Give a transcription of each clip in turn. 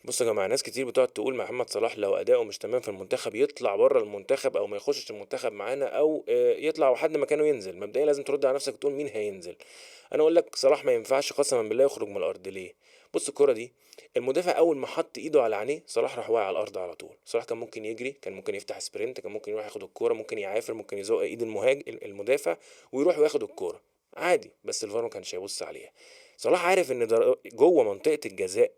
بصوا يا جماعة، ناس كتير بتقعد تقول محمد صلاح لو أداؤه مش تمام في المنتخب يطلع بره المنتخب أو ما يخشش المنتخب معانا أو يطلع وحد مكانه ينزل. مبدئيا لازم ترد على نفسك وتقول مين هينزل. أنا أقول لك صلاح ما ينفعش قسما بالله يخرج من الأرض. ليه؟ بص الكرة دي، المدافع أول ما حط إيده على عينيه صلاح راح واقع على الأرض على طول. صلاح كان ممكن يجري، كان ممكن يفتح sprint، كان ممكن يروح ياخد الكورة، ممكن يعافر، ممكن يزق إيد المدافع ويروح وياخد الكورة عادي، بس الفار ما كانش هيبص عليها. صلاح عارف إن جوه منطقة الجزاء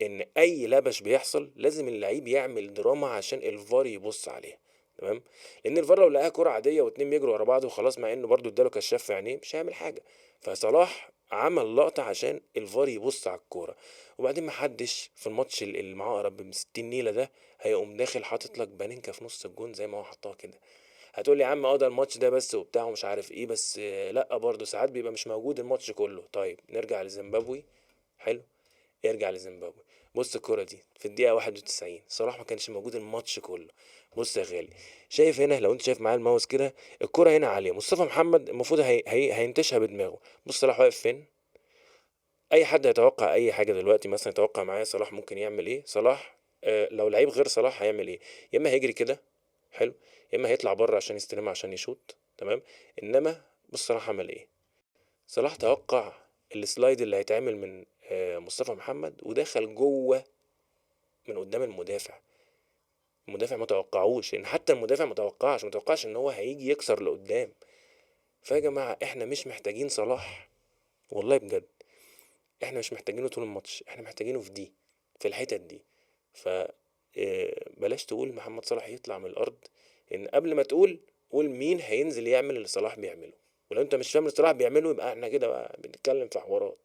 ان اي لبش بيحصل لازم اللعيب يعمل دراما عشان الفار يبص عليها، تمام؟ لان الفار لو لقاها كرة عادية واتنين بيجروا ورا بعض وخلاص، مع انه برضو اداله كشاف في عينيه، مش هيعمل حاجة. فصلاح عمل لقطة عشان الفار يبص على الكورة. وبعدين محدش في الماتش المعقرب ب 60 نيلة ده هيقوم داخل حاطط لك بانينكا في نص الجون زي ما هو حطها كده. هتقول لي يا عم ده الماتش ده بس وبتاع ومش عارف ايه، بس لا برضو ساعات بيبقى مش موجود الماتش كله. طيب نرجع لزيمبابوي. حلو، ارجع لزيمبابوي. بص الكرة دي في الدقيقة 91، صلاح ما كانش موجود الماتش كله. بص يا غالي، شايف هنا لو انت شايف معايا الماوس كده، الكرة هنا عالية، مصطفى محمد المفروض هينتشها بدماغه. بص صلاح واقف فين. اي حد هيتوقع اي حاجة دلوقتي، مثلا يتوقع معايا صلاح ممكن يعمل ايه. صلاح لو لعيب غير صلاح هيعمل ايه؟ يا اما هيجري كده، حلو، يا اما هيطلع بره عشان يستلمها عشان يشوط، تمام. انما بص صلاح عمل ايه. صلاح توقع ال slide اللي هيتعمل من مصطفى محمد ودخل جوه من قدام المدافع. المدافع ما توقعوش، لان حتى المدافع ما توقعش ان هو هيجي يكسر لقدام. فيا جماعة احنا مش محتاجين صلاح، والله بجد احنا مش محتاجينه طول الماتش، احنا محتاجينه في دي، في الحتت دي. ف بلاش تقول محمد صلاح يطلع من الارض، لان قبل ما تقول قول مين هينزل يعمل اللي صلاح بيعمله. ولو انت مش فاهم اللي صلاح بيعمله يبقى احنا كده بقى بنتكلم في حوارات.